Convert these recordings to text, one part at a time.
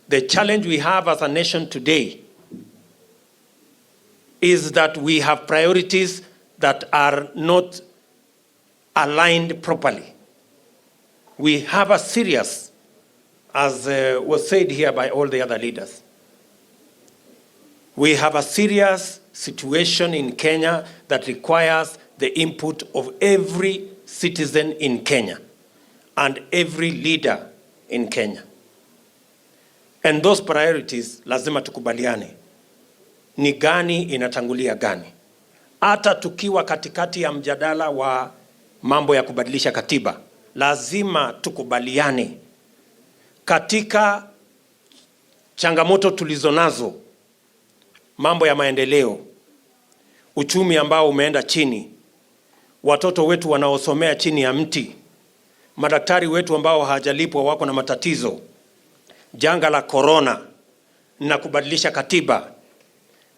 The challenge we have as a nation today is that we have priorities that are not aligned properly. We have a serious, as was said here by all the other leaders, we have a serious situation in Kenya that requires the input of every citizen in Kenya and every leader in Kenya. And those priorities lazima tukubaliane ni gani inatangulia gani. Hata tukiwa katikati ya mjadala wa mambo ya kubadilisha katiba, lazima tukubaliane katika changamoto tulizonazo, mambo ya maendeleo, uchumi ambao umeenda chini, watoto wetu wanaosomea chini ya mti, madaktari wetu ambao hawajalipwa wako na matatizo, janga la korona na kubadilisha katiba,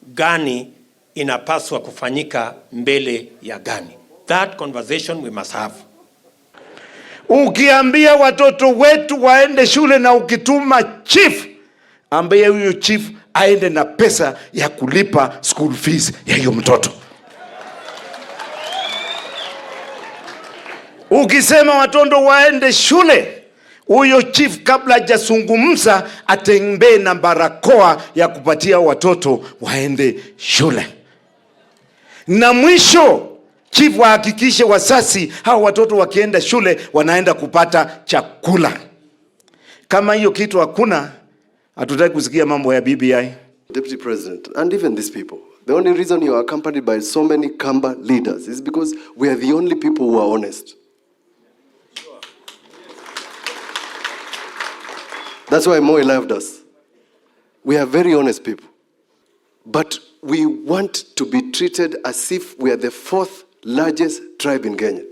gani inapaswa kufanyika mbele ya gani? That conversation we must have. Ukiambia watoto wetu waende shule na ukituma chief, ambaye huyo chief aende na pesa ya kulipa school fees ya hiyo mtoto. Ukisema watoto waende shule, huyo chief kabla hajazungumza atembee na barakoa ya kupatia watoto waende shule. Na mwisho chief wahakikishe wasasi hao watoto wakienda shule wanaenda kupata chakula. Kama hiyo kitu hakuna, hatutaki kusikia mambo ya BBI. Deputy President, and even these people, the only reason you are accompanied by so many Kamba leaders is because we are the only people who are honest. That's why Moi loved us. We are very honest people. But we want to be treated as if we are the fourth largest tribe in Kenya.